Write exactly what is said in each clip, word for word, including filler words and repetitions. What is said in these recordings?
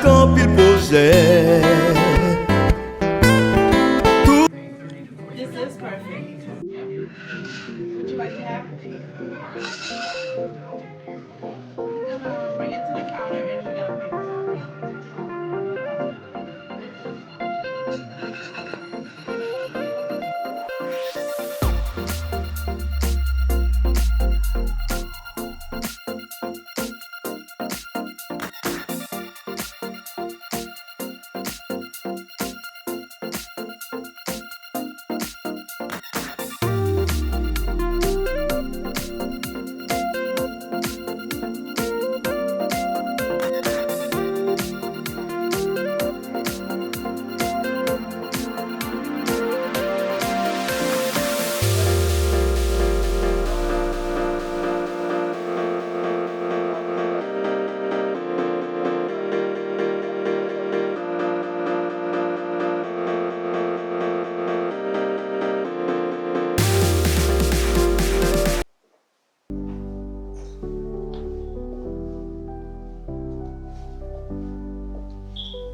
Anpil pwojè. This is perfect. Would you like to have? Bring it to the counter and you gotta pay for it.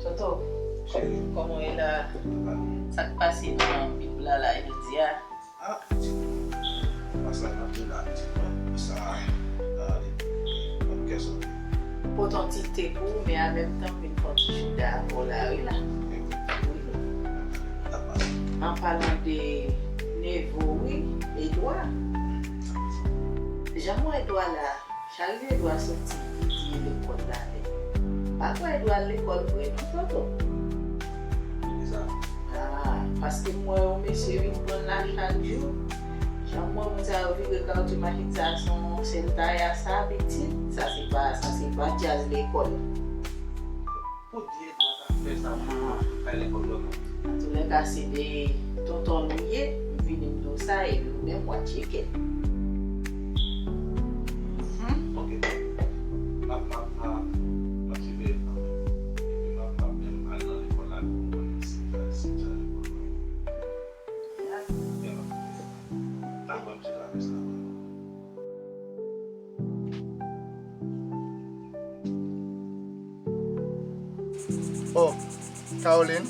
Toto, kòman w ye la? Sa k pase nan bib la la jodi a? Ah, ti moun. Pase la nan bib la, ti moun. Sa, ah, li, li, li, kè sote. Pote yon ti te pou ou, men an menm tan, m vin fè yon ti chita avè w la, wi la. Wi. An palan de nevo, wi, Edwa. Jan m wè Edwa la, chak jou Edwa soti, li di lekòl la nèt. Pa kwè Edwa al lekòl vre, non, Toto? Poukisa? Ah, paske m wè yon mesye vin pran l la chak jou. Jan m wè moun sa yo vire kay yo, ti machin sa, se yon sèl taya sa, pitit. Sa se pa, sa se pa djaz lekòl. Pou Dye, Edwa ta fè sa pou kay lekòl la. Antoulèka, se de tonton nou ye, m vini m di w sa, epi ou menm w a tcheke. Hmm? Ok. M ap, m ap, m ap, m ap siveye l kanmenm. Epi m ap, m ap menm al nan lekòl la pou m konnen si, si sa lekòl la. Byen, m ap kite sa. Dakò, m chita avè sa. Oh, Caroline.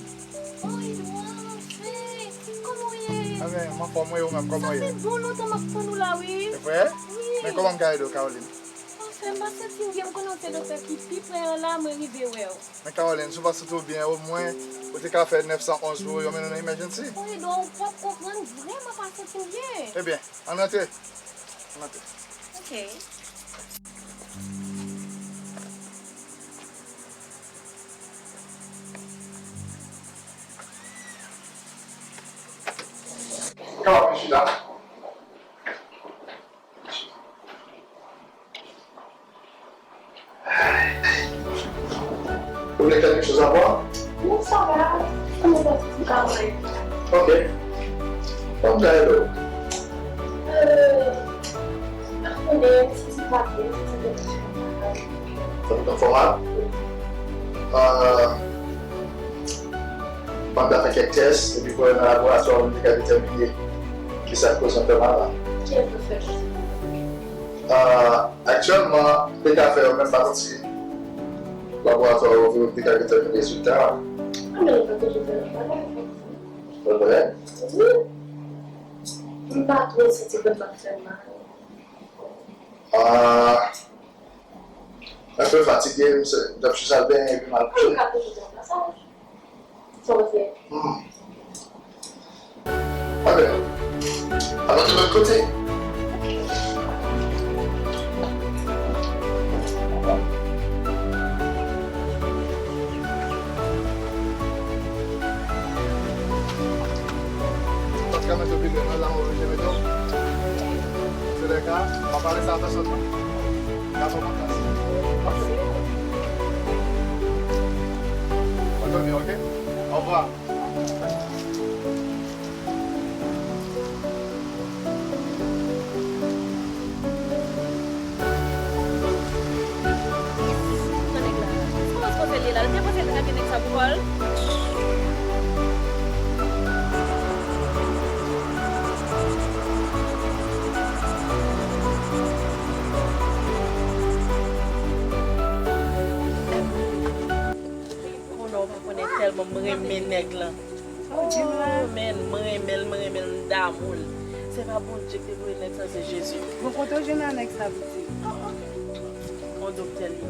Oh, Edouard, anfen! Kòman w ye? Anfen, m anfòm, wi, ou menm, kòman w ye? Sa fè bon lontan m ap tann ou la, wi. Se vre? Wi. Men kòman m ka ede w, Caroline? Anfen, m pa santi m byen, m konnen w se doktè ki pi prè an la, mwen rive wè w. Men Caroline, si w pa santi w byen, omwen, ou te ka fè nèf san onz pou yo mennen w nan emergency. Oh, Edouard, ou p ap konprann, vrèman pa santi m byen. Ebyen, ann rantre. Ann rantre. Ok. Kòman w ap chita? Vous voulez quelque chose à boire? Non, ça va. Comment ça se passe? Ok. Kòman w ap ede w? Euh, Ou konprann? Sa te fè mal? Euh, m ap fè kèk tès, epi pou yo nan laboratwa, nou te ka detèmine kisa k koz l fè mal la. Ki tès w fè? Euh, aktyèlman, m te ka fè yo, men m pa konn si laboratwa yo vin, m te ka detèmine rezilta a. Ah, men yo pa toujou fè laboratwa. Vre? Wi. M pa twò santi kò m ap fè m mal. Ah, enpe fatige, m se, m t ap chèche al benyen epi m al kouche. Ou ka toujou fè sa. Sa w fè? Hmm. Anben, al antre lòt kote. Ou pa t ka mete w pi lwen, non, la m oblije mete w. Se lè ka, pa pale sa a pèsòn, non. Gason pa pase. Ok. Mwen dòmi, ok? Au revoir. Nan nèg la. Kòman se konsa l ye la? L byen panse l trake nèg sa pou kò l? Renmen nèg lan. Oh, men, mwen renmen l, mwen renmen l, m damou l. Se pa Bondye ki te voye nèg sa, se Jezi. Bon, kote w jwenn a nèg sa, pitit? On doktè li.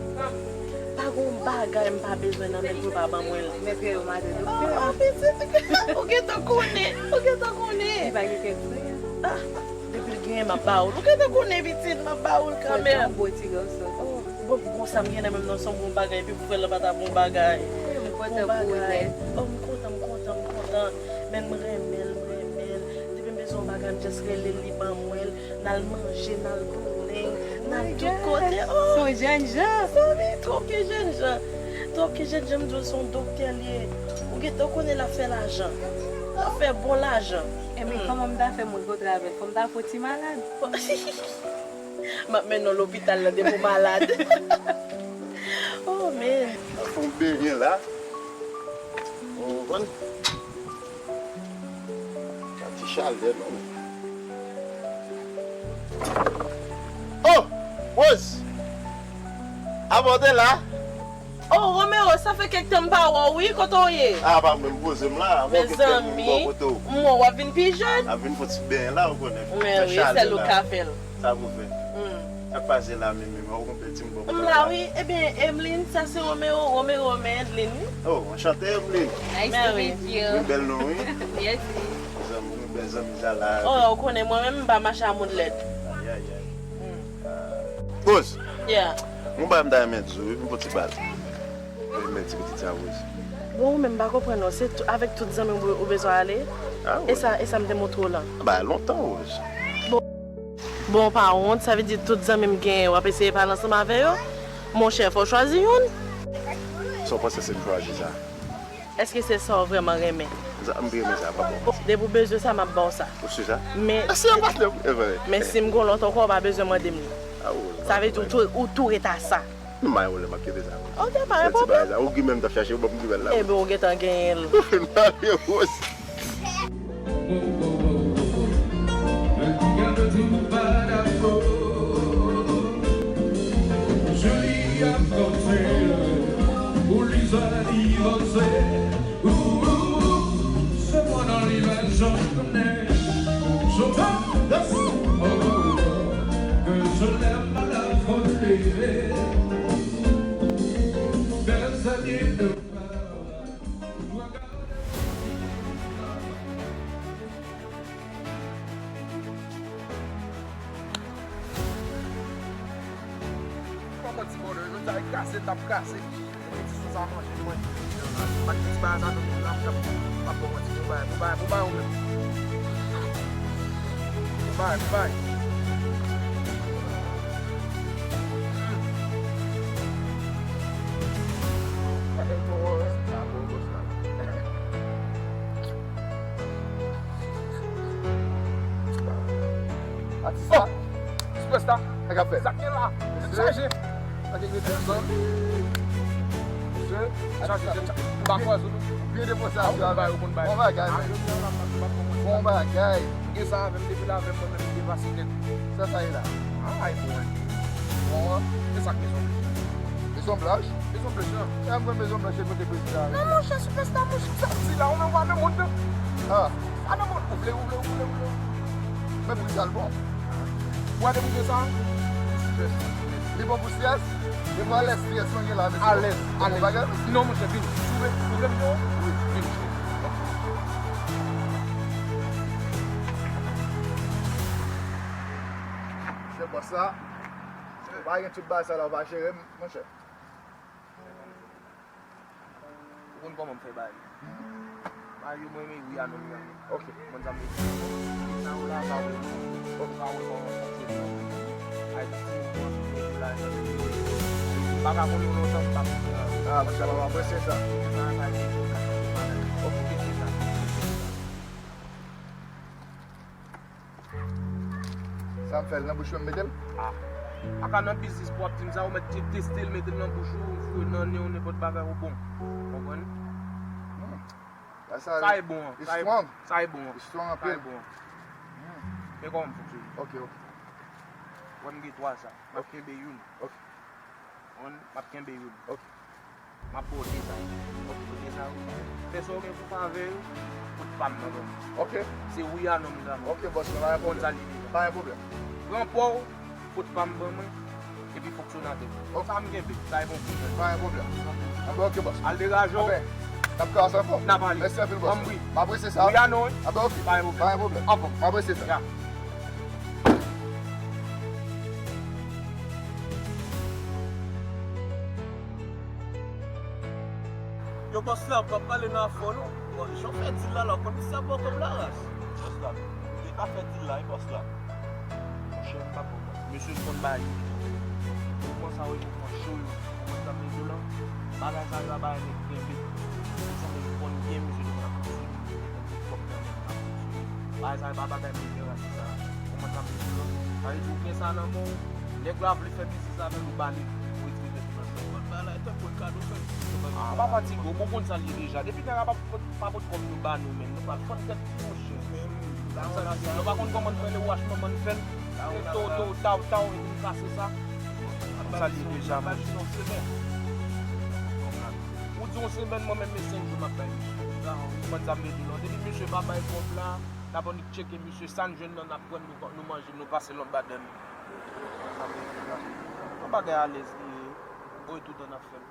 Pa gon bagay m pa bezwen nan men l pou l pa ban mwen l. Mèt yo mande doktè. Oh, pitit, ou gentan konnen, ou gentan konnen. Li pa gen kèk frè. Ah, depi l genyen, m ap ba ou l. Ou gentan konnen, pitit, m ap ba ou l kanmenm. Bon, bon, sa m gen nan men m nan, se yon bon bagay, epi pou fè l pa ta bon bagay. Bon bagay. Oh, m kontan, m kontan, m kontan. Men m renmen l, m renmen l. Depi m bezwen yon bagay, m just rele l, li ban mwen l. N al manje, n al konnen, n al tout kote. Oh! Se yon jèn jan. Fanmi, twòp ke jèn jan. Twòp ke jèn jan, m di w se yon doktè l ye. Ou gentan konnen l ap fè lajan. L ap fè bon lajan. Ebyen, kòman m ta fè mwen kontre avè l? Fò m ta fè yon ti malad. M ap mennen w lopital la depi w malad. Oh, man. Fè yon benyen la. Ou konprann? Sa ti chalè, non. Oh! Rose! Apa w te la? Oh, Romero, sa fè kèk tan m pa wè w, wi, kote w ye? Ah, pa mwen, m poze m la. Mezanmi, m wè w ap vin pi jèn. Ap vin fè ti benyen la, ou konnen. Men wi, sèl ou ka fè l. Sa pou fè. Sa k pase la menm, menm, ou konpè ti m bò. M la, wi. Ebyen, Emeline, sa se Romero, Romero, men Emeline, wi. Oh, anchante, Emeline. Nice to meet you. Wi, bèl non, wi. Mèsi. Zanmi, wi, bèl zanmi, sa la. Oh, ou konnen, mwen menm, m pa mache a moun lèd. Ay, ay, ay. Rose. Yeah. Mwen ba m ta renmen di w, wi, pou ti bal. Mwen renmen ti pitit sa, Rose. Bon, ou menm pa konprann non, se tou, avèk tout zanmi w, ou bezwen ale? Ah, wi. E sa, e sa m te montre w lan? Ba, lontan, Rose. Bon. Bon, ou pa wont, sa vle di tout zanmi m genyen, w ap eseye pale ansanm avè yo? Monchè, fò w chwazi youn. Sa w panse si m chwazi sa? Èske se sa w vrèman renmen? Sa, m renmen sa, pa bon. Depi w bezwen sa, m ap ba w sa. Ou si sa? Men, si yon patnè, e vre. Men si m gon lòt ankò, ou pa bezwen mande m li. Ah, wi, sa vle di ou tou, ou tou ret a sa. Non, pa gen pwoblèm, m ap kenbe sa. Ok, pa gen pwoblèm. Ou ki menm t ap chache, ou ban m nouvèl la. Ebyen, ou gentan genyen l. Ou fin pale, Rose. Joli ap danse, pou Liza li vanse. Ou, ou, ou, se mwen nan li men jan konnen. Chofè, danse, oh, oh, oh, ke solèy malafon leve. Mezanmi, Kòman ti bòlè, jodi a e kraze n t ap kraze. Mwen ti sou sa manje mwen. Pa t gen ti bagay sa non, m la m t ap, m ap pran mwen ti bon bagay, bon bagay, bon bagay ou menm. Bon bagay, bon bagay. Sa bon, sa bon, sa. Atis la. Superstar. Sa k ap fèt? Sa k gen la? Mesye. Chaje. Sa k gen devan. Mesye. Chaje, atis la. M pa kwè sou nou. Byen depoze a, bon bagay, bon bagay. Bon bagay. Bon bagay. Gen sa avè m depi l avè m, mwen menm m depase nèt. Sa sa ye la? Ay, bon. Bon, e sa k Mezon Blanch? Mezon Blanch? Mezon Blanch, non? E a mwen Mezon Blanch, se kote prezidan a rete. Non, monchè, Superstar, monchè, sa m di la, ou menm pa nan mond nan. Ah. Pa nan mond, ou vle, ou vle, ou vle, ou vle. Men pou li sa l bon. Ou wè depi gen sa? Li bon pou strès? Li bon pou strès? Li bon alèz, strès mwen gen la, mesye. Alèz, alèz. Bagay? Non, monchè, vini. Ou vle, ou vle m di w? Wi. Vini. Monchè, bòs la, ou pa gen tout bagay sa la, ou pa jere m, monchè. Ou konn kòman m fè bagay. Bagay yo mwen renmen ri a non m renmen. Ok. Mwen sa m di. Sa ou la pa wè. Ok. Ou pa wè kòman sa se. Ay, ti mwen la. Pa ka konn yo lontan m pa konn. Ah, mwen sa pa apresye sa. Sa sa e. Ok. Sa m fè l nan bouch mwen m mete l? Ah. A ka nan biznis pou w ap di m sa, ou mèt te-, teste l, mete l nan bouch ou, foure l nan nen w, nenpòt bagay ou bon. Konprann? Hmm. Sa e bon an. Sa e bon an. Sa e bon an. Sa e bon an. Hmm. Men kòman m fonksyone? Ok, ok. Wè m gen twa sa. M ap kenbe youn. Ok. Konprann? M ap kenbe youn. Ok. M ap ba w deza euro. Ok, deza euro. Fè sa w gen pou fè avè yo, kout pa m nan ban m. Ok. Se wi a non m dam. Ok, bòs, pa gen pwoblèm. Konn sa l ye deja. Pa gen pwoblèm. Pran pa w, kout pa m ban mwen, epi fonksyonatè. Ok. Sa m genbe, sa e bon pwoblèm. Pa gen pwoblèm. Anben, ok, bòs. Al degaje w. Anben, n ap kase ankò. N ap ale. Mèsi anpil, bòs. Anmwi. M apresye sa. Wi a non, wi. Anben, ok. Pa gen pwoblèm. Pa gen pwoblèm. Anfòm. M apresye sa. Ya. Yo, bòs la, m p ap pale nan afè w non. Bon, jan w fè dil la la, w konn misye ap ba w kòb la ras. Bòs la, li pa fè dil la, wi, bòs la. Monchè, m pa konprann. Mesye konn bay. Mouvman sa yo, e mouvman cho yo. Ou konprann sa m vle di w lan? Bagay sa yo, a bagay nèg kenbe. Mesye konn byen, mesye te konn ap fonksyone. Li te konn met kòb nan men l, ap fonksyone. Bagay sa yo, pa bagay moun gen ras sa. Ou konprann sa m vle di w lan? Sa vle di w gen sa nan men w, nèg la vle fè biznis avè l, ou ba li, ou retire tèt ou nan sa. Ou konn bagay la, e tankou e kado fè biznis yo fè. Ah, pa fatige w, bon, konn sa l ye deja. Depi nèg la pa, pa pot kòb nou ba nou menm, nou pral fann tèt nou, monchè. Menm, nou pa konn kòman n pran le wach manman n fè l. E to, to, taw, taw, epi n kase sa. Sa li deja, monchè. Ou di yon semèn, mwen menm, e senk jou m ap bay misye. Ou konprann sa m vle di w lan? Depi misye pa bay kòb la, n ap annik tcheke misye. Sa n jwenn nan, n ap pran, nou, nou manje, nou pase lòt bagay. Yon bagay alèz li ye. Bon, e toutan n ap fè l.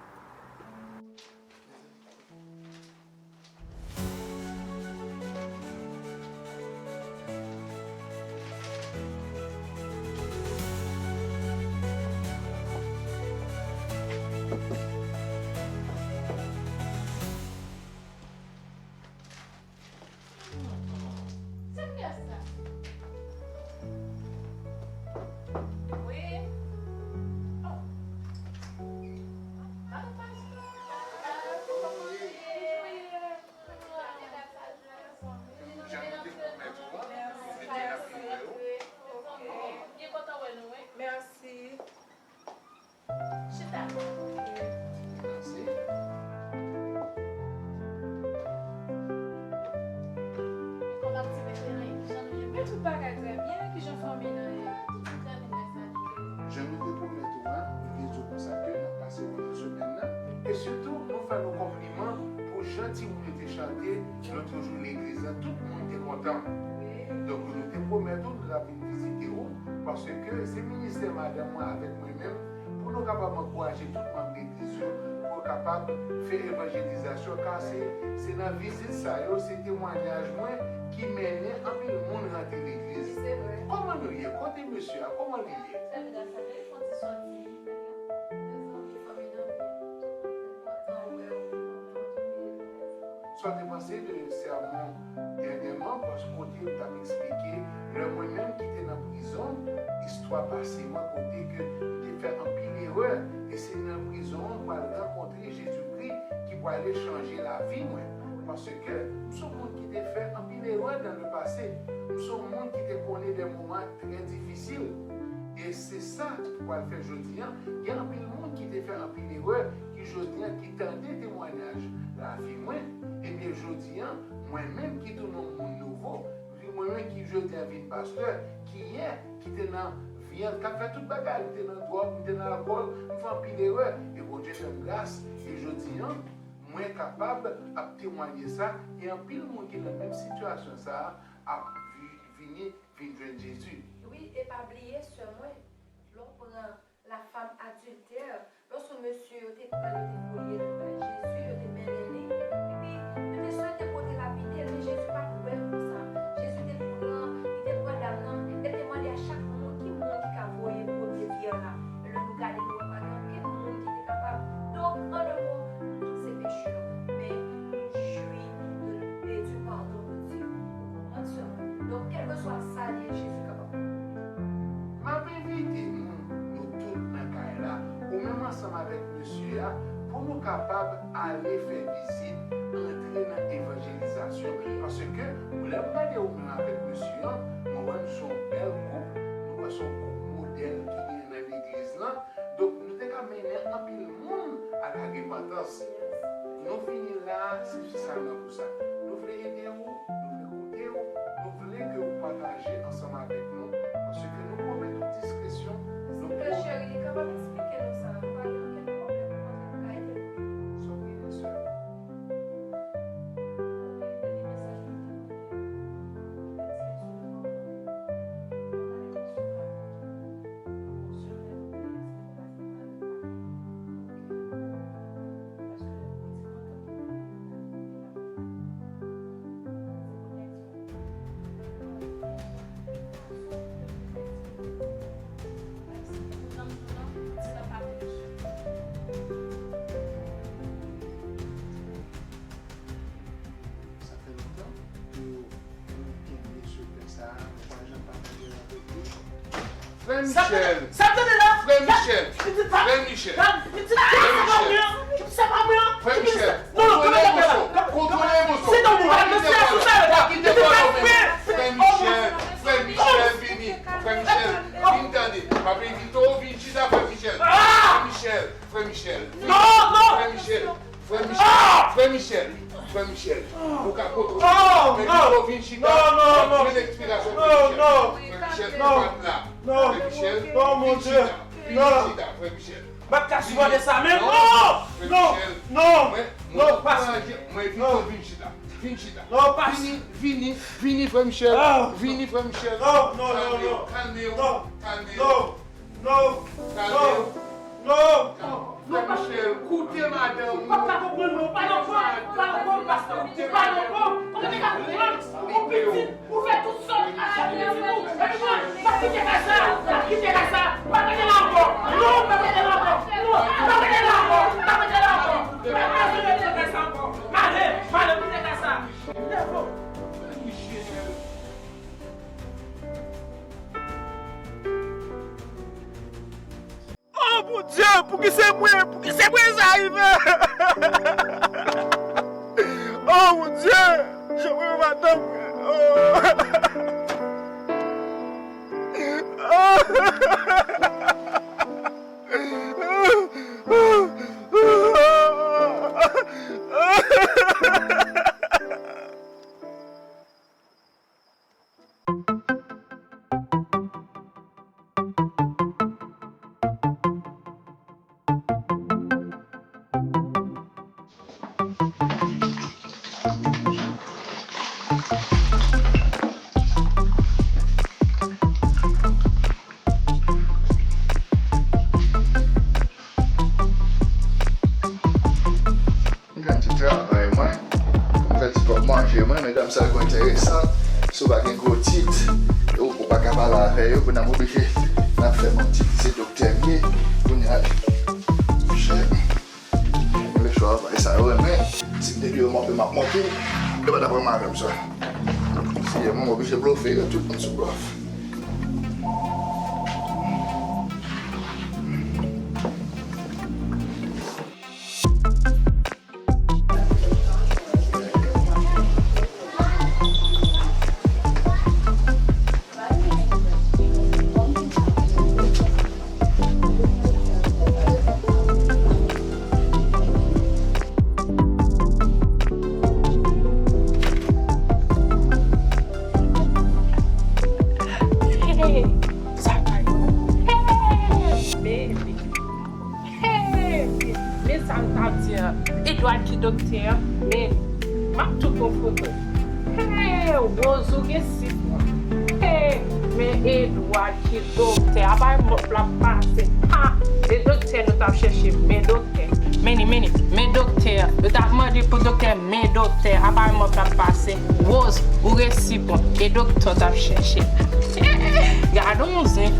Wi. Oh. Alo, pastè. Jan nou te pwomèt ou an, nou te di n ap vin wè ou. Byen kontan wè nou, wi. Mèsi. Chita. Mèsi. Kòman aktivite an ye? Kijan nou ye? Men tout bagay trè byen. Kijan fanmi nan ye? Tout moun trè byen, mèsi a Dye. Jan nou te pwomèt ou a, nou te di w konsa ke n ap pase wè nou semèn nan. E sitou, nou fè nou konpliman pou jan timoun yo te chante lòt jou legliz la, tout moun te kontan. Wi. Donk, nou te pwomèt ou, nou t ap vin vizite w, paske se ministè madanm mwen avèk mwen menm, pou nou kapab ankouraje tout manm legliz yo, pou yo kapab fè evanjelizasyon, ka se, se nan vizit sa yo, se temwayaj mwen ki mennen anpil moun rantre legliz. Wi, se vre. Kòman nou ye? Kote mesye a? Kòman li ye? Sèl medam sa, men fon ti sòti. Mezanmi, fanmi nan byen. Kontan wè w, kontan wè w. Sa w te panse de sèmon dènyèman, paske kote m t ap eksplike, lè mwen menm ki te nan prizon, istwa pase mwen kote ke m te fè anpil erè, e se nan prizon an m pral rankontre Jezikri ki prale chanje lavi mwen. Paske m se yon moun ki te fè anpil erè dans le passé. M se yon moun ki te konnen de moman trè difisil. E se sa ki pral fè jodi an, gen anpil moun ki te fè anpil erè, ki jodi an, ki tande temwayaj lavi mwen. Ebyen, jodi an, mwen menm ki tounen yon moun nouvo, mwen menm ki jodi an vin pastè, ki yè, ki te nan vyann, k ap fè tout bagay, m te nan dwòg, m te nan alkòl, m fè anpil erè, e Bondye fè m gras, e jodi an, mwen kapab ap temwaye sa, e anpil moun ki nan menm sitiyasyon sa a ap vi-, vini vin jwenn Jezi. Wi, e pa bliye, sè mwen, lè w pran la femme adultère, lòske mesye yo te pran l, yo te voye l bay Jezi, yo te mennen li, epi yo te swete pou yo te lapide l, men Jezi pa t wè l konsa. Jezi te pran, li te pran dam nan, e l te mande a chak moun, ki moun ki ka voye premye pyè la. E lè nou gade, nou wè pa gen okenn moun ki te kapab. Donk, an de mo, nou tout se pechè, men nou jwi de, de, du pardon de Dieu. Ou konprann, sè mwen? Donk, kèlkeswa sa l ye, Jezi kapab. M ap envite nou, nou tout nan kay la, ou menm ansanm avèk mesye a, pou nou kapab ale fè vizit, antre nan evanjelizasyon. Paske, lè m gade ou menm avèk mesye an, mwen wè nou se yon bèl koup, nou wè se yon koup modèl ki genyen nan legliz lan. Donk, nou te ka mennen anpil moun a la repantans. Nou vini la a, se sèlman pou sa. Nou vle ede w, nou vle koute w, nou vle ke w pataje ansanm avèk nou, paske nou pwomèt ou diskresyon, nou pwomèt. Cheri, li kapab eksplike nou sa, nou pa gen okenn pwoblèm, nou kontan pou ka ede nou. Frè Michel. Sa tande la? Frè Michel. Pitit pa. Frè Michel. Pitit pa. Frè Michel. Pitit pa mwen. Frè Michel. Non, non, kontwole emosyon. Kontwole emosyon. Se nan mwen, mesye a sou sa yo. Pa kite bò yo menm. Frè Michel. Frè Michel, vini. Frè Michel, vin tande. M ap envite w vin chita, frè Michel. Frè Michel. Frè Michel. Non, non. Frè Michel. Frè Michel, frè Michel, frè Michel, ou ka kote w. Mwen di w vin chita, m ap jwenn eksplikasyon, frè Michel. Frè Michel, ou pa t la. Frè Michel, vin chita, vin chita, frè Michel. M pa ka sipòte sa, men non! Frè Michel, mwen, mwen ankouraje, mwen envite w vin chita. Vin chita. Vini, vini, vini, frè Michel. Vini, frè Michel. Kalme w, kalme w, kalme w. Non, non, non, non. Frè Michel, koute madanm ou. Ou pa ka konprann mwen, ou pa nan kò, ou pa nan kò, pastè, ou pa nan kò. Kòman ou te ka konprann? Ou pitit, ou fè tout sa, ou ka fè pitit ou. Epi mwen, m ap kite kay sa, m ap kite kay sa. M pa rete la ankò. Non, m pa rete la ankò. Non, m pa rete la ankò. M pa rete la ankò. M pa bezwen rete nan kay sa ankò. M ale, m ale, m kite kay sa. Leve w. Frè Michel. Oh Bondye, pouki se mwen? Pouki se mwen sa rive? Oh Bondye, jan mwen madanm mwen. Oh. M jwenn ti travay mwen. M fè ti kòb manje mwen. Medam sa yo enteresan. Si w pa gen gwo tit, ou, ou pa ka pale avè yo. Kounye a m oblije, n ap fè m yon ti, se doktè m ye. Kounye a, chè. Mwen lè chwa bay sa yo renmen. Si m te di yo monpe, m ap monpe. Yo pa t ap renmen avè m sa. Si yo, mwen oblije blofe yo, tout moun sou blòf. Hey, sa bay. Hey, baby. Hey, men sa m t ap di an. Edward ki doktè an, men m ap tou pran foto. Hey, Rose, ou gen sik mwen. Hey, men Edward ki doktè, apa e mòp l ap pase. Ha, e doktè nou t ap chèche, men doktè. Men li, men li, men doktè. Yo t ap mande pou doktè, men doktè, apa e mòp l ap pase. Rose, ou resi pran, e doktè w t ap chèche. Gade yon zen.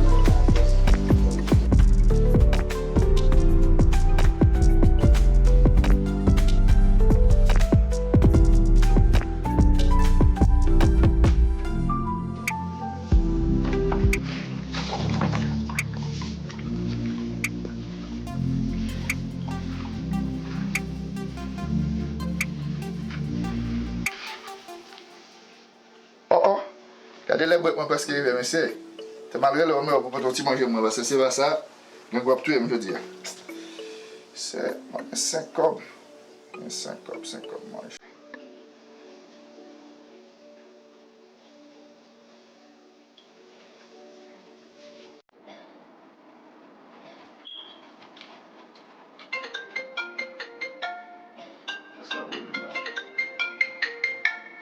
Oh, oh. Gade lè brèk mwen prèske rive, mesye. Te m al rele Romeo pou pote yon ti manje mwen, paske se pa sa, nèg w ap touye m jodi a. Se, mwen gen senk kòb. Gen senk kòb, senk kòb manje.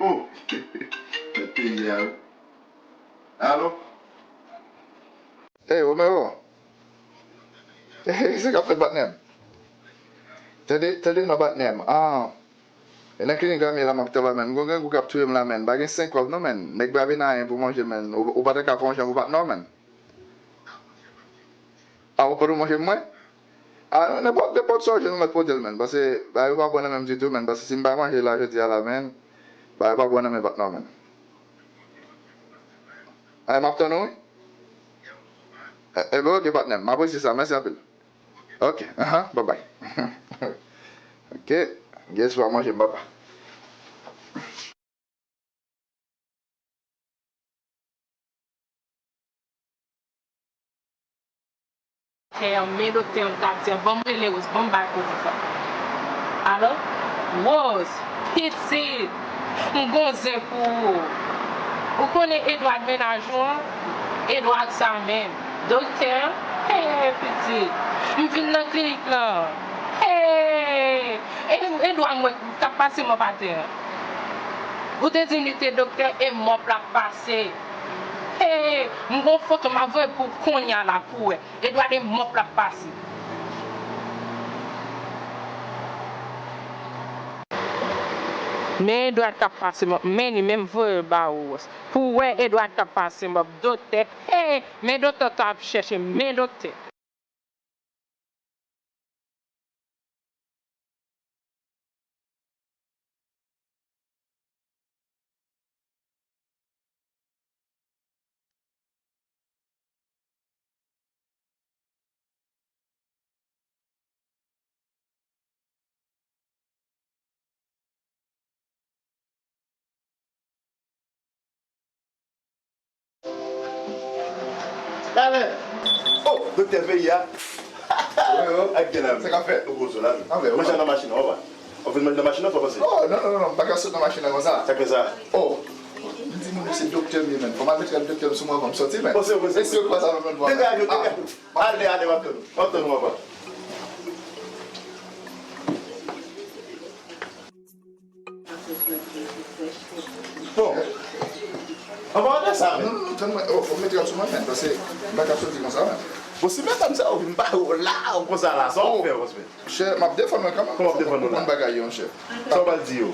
Oh! Mèt peyi a, wi. Alo? Hey, Romero! Hey, sa k ap fèt, patnè m? Tande, tande non, patnè m. Ah, e nan klinik la m ye la, m ap travay, men. M gon grangou k ap touye m la, men. M pa gen senk kòb non, men. Nèg pa vin anyen pou manje, men. Ou, ou pa ta ka fè yon jan pou patnè w, men. A, ou pa t manje mwen? A, nenpòt, nenpòt sa w jwenn, ou mèt pote l, men. Paske bagay yo pa bon nan men m ditou, men. Paske si m pa manje la jodi a la, men, bagay yo pa bon nan men patnè w, men. A, m ap tann ou, wi. Eh, eh, ben, ok, patnè m. M apresye sa. Mèsi anpil. Ok, aha, bye bye. Ok, guess what, manje m, papa. Doktè, men doktè, m t ap di, ban m rele Rose, ban m bay koze sa. Alo? Rose, pitit, m gon zen pou ou. Ou konnen Edward mennaj ou an? Edward sa menm. Doktè, hey, pitit, m vin nan klinik lan. Hey, e, Edward mwen k ap pase m anba tè an. Ou te di m li te doktè e mòp l ap pase. Hey, m gon foto m ap voye pou kounya la pou wè. Edward e mòp l ap pase. Men Edward k ap pase mòp, men li menm voye l ba ou. Pou wè Edward k ap pase mòp, doktè. Hey, men doktè t ap chèche, men doktè. Talè. Oh, doktè peyi a. Wi, wi. Ak gen la. Sa k ap fèt? Ou poze la. Manje nan machin nan, papa. Ou vin manje nan machin nan, fò pase. Oh, non, non, non, non, m pa ka sot nan machin nan konsa. Sa k fè sa? Oh, m di moun se doktè m ye, menm. Fò m al mete doktè m sou mwen avan m soti, menm. Pase, pase. E si yo kwè sa menm, menm. Degaje, degaje. Ale, ale, m ap tann ou. M ap tann ou, papa. Bon. Anvan de sa, men. Non, non, non, tann mwen. Oh, fò m mete l sou mwen, menm, paske m pa ka soti konsa, menm. Bon, si medam sa yo vin ba ou la, ou konsa la, sa w ap fè, Rosmil? Chè, m ap defann mwen kanmenm. Kòman w ap defann ou la? Ou konn bagay yo, chè. Sa w pral di yo?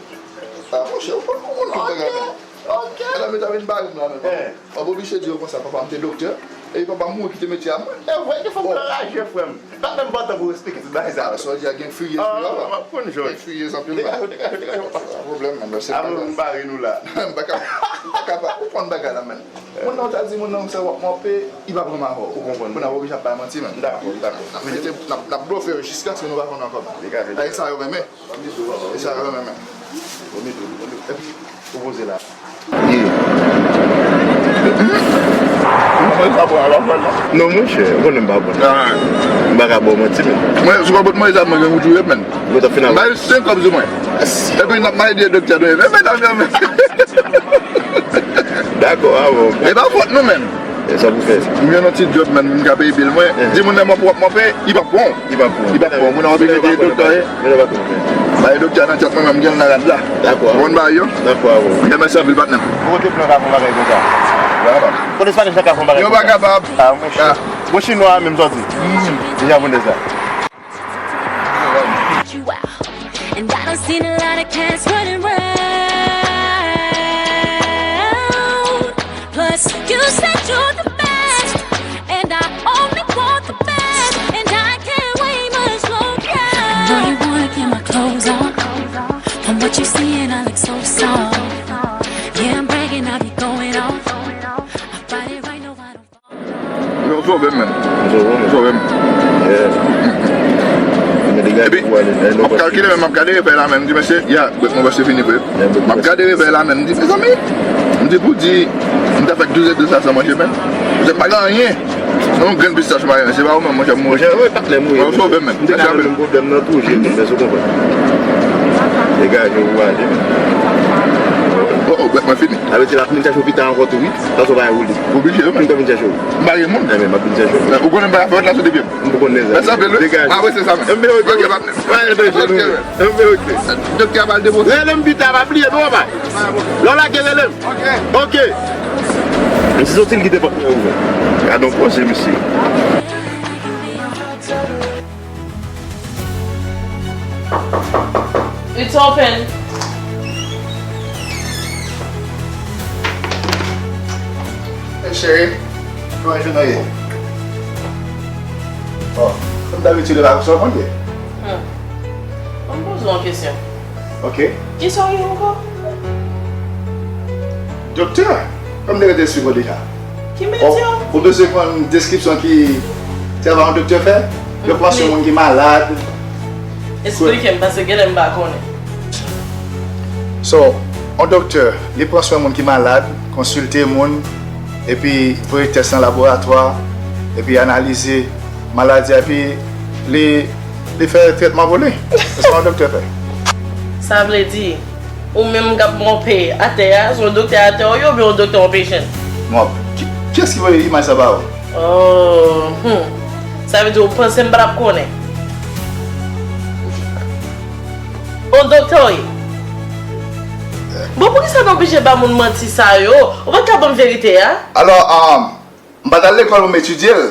Ah, monchè, ou konn, ou konn tout bagay, menm. Ok. Medam yo ta vin bare m la, menm. Eh. M ap oblije di yo konsa, papa m te doktè, epi papa m mouri kite metye a mwen. E vre, gen fanm ki anraje, frè m. Pa menm pòtan pou w eksplike tout bagay sa. Ah, sa w di a gen friye, ah, friye, papa. M ap konn jòj. Gen friye, anpil. Degaje w, degaje w, degaje w, papa. Pa pran pwoblèm, menm. Alo, m bare nou la. M pa ka, m pa ka pa, ou konn bagay la, menm. Moun nan, ou ta di moun nan, se w ap mòpe, li pa pran mal avè w. Ou konprann. Moun nan oblije ap bay manti, menm. Dakò, dakò. N ap mete, n ap, n ap blofe yo jiskaske nou pa konn ankò. Degaje. Bagay sa yo renmen. E sa yo renmen, menm. Epi, ou poze la. Ye. Non, monchè, ou konnen m pa bon. Ah. M pa ka ba w manti, menm. Mwen, si w pa pot manje sa, mwen gen pou touye m, menm. Mwen ta fin al. Bay senk kòb sou mwen. Epi n ap mache di doktè nou ye. Men medam yo, men. Dakò, a bon. E pa fòt nou menm. E sa pou fè? M gen yon ti djòb, menm, m ka peye bil mwen. Eh. Di moun nan mwen pou w ap mòpe, li p ap pran w. Li p ap pran w. Li p ap pran w. Moun nan w ap mete doktè, eh. Bay doktè nan tèt mwen, menm, m gen l nan rad la. Dakò. Ou konn bagay yo? Dakò, a bon. Mèsi anpil, patnè m. Ou te plan ka fè yon bagay konsa? Bravo. Kote Spanish la ka fè yon bagay konsa? Yo pa kapab. Ah, monchè. Ah. Bon, chinwa a menm sòti. Mm. Deja moun de sa. You out. And I done seen a lot of cats running round. Plus, you said you're the best, and I only want the best, and I can't wait much longer. I know you wanna get my clothes off. From what you see, and I look so soft. Yeah, I'm bragging, I be going off. I bought it right, no, I don't. Yo, w sove m, menm. Ou sove m? Ou sove m. Yeah. Epi, m ap kalkile menm, m ap gade revèy la menm, m di, mesye, ya, brèk mwen prèske fini vre. M ap gade revèy la menm, m di, mezanmi, m di, pou di, m ta fè douz èdtan sa san manje menm. Misye pa gen anyen. Yon grenn pistach m pa gen, se pa ou menm, monchè, m mouri. Monchè, wi, patnè m mouri. Ou sove m menm. M te ka nan menm pwoblèm nan toujou, men se w konprann. Degaje w ale. Oh, oh, brèk mwen fini. Sa vle di l ap vin chèche w pita ankò tou, wi. Paske w pa gen woulib. Oblije, wi. Kounya m vin chèche w. M pa gen moun. Enben, m ap vin chèche w. Ou konnen m pa ka fè lòt la sou de pye m. M pou konn nèg sa. Mèsi anpil, wi. Degaje. Mwen apresye sa, men. Ok, patnè. Ok, ok. Doktè a pral depoze. Rele m pita, pa bliye, non, papa. Lè w lage, rele m. Ok. Ok. Misye soti, l kite pòt mwen ouvè. Gade yon koze, mesye. It's open. Hey, cheri, kòman jounen ye? Oh, kòm dabitid, ou pa konsa w konn ye. Hmm. Ban m poze w yon kesyon. Ok. Kisa w ye ankò? Doktè, kòm m te rete swiv ou deja. Ki metye w? Ou bezwen konn deskripsyon ki travay yon doktè fè? Yo pran swen moun ki malad. Esplike m, paske genlè m pa konnen. So, yon doktè, li pran swen moun ki malad, konsilte moun, epi voye tès nan laboratwa, epi analize maladi a, epi li, li fè trètman pou li. Se sa yon doktè fè. Sa vle di, ou menm k ap monpe atè a, se yon doktè atè w ye oubyen yon doktè yon patient? Bon, ki, kiyès ki voye imaj sa ba ou? Oh, hmm. Sa vle di ou panse m pa t ap konnen? On doktè w ye? Bon, poukisa nou oblije ba moun manti sa yo? Ou pa t ka ban m verite a? Alò, um, m pa t al lekòl pou m etidye l,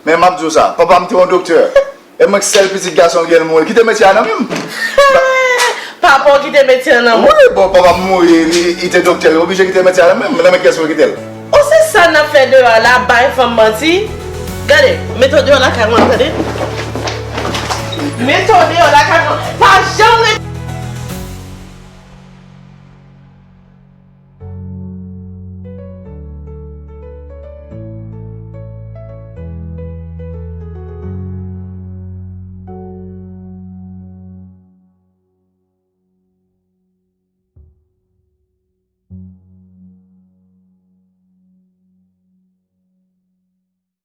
men m ap di w sa, papa m te yon doktè. E mwen k sèl pitit gason ki gen l mouri. Kite metye a nan men m. Papa w kite metye a nan men w? Wi, bon, papa m mouri, li, li te doktè, li oblije kite metye a nan men m. Nan men kiyès pou l kite l? O, se sa n ap fè deyò a la, bay fanm manti? Gade, mete w deyò lakay mwen, tande? Mete w deyò lakay mwen. Pa janm ret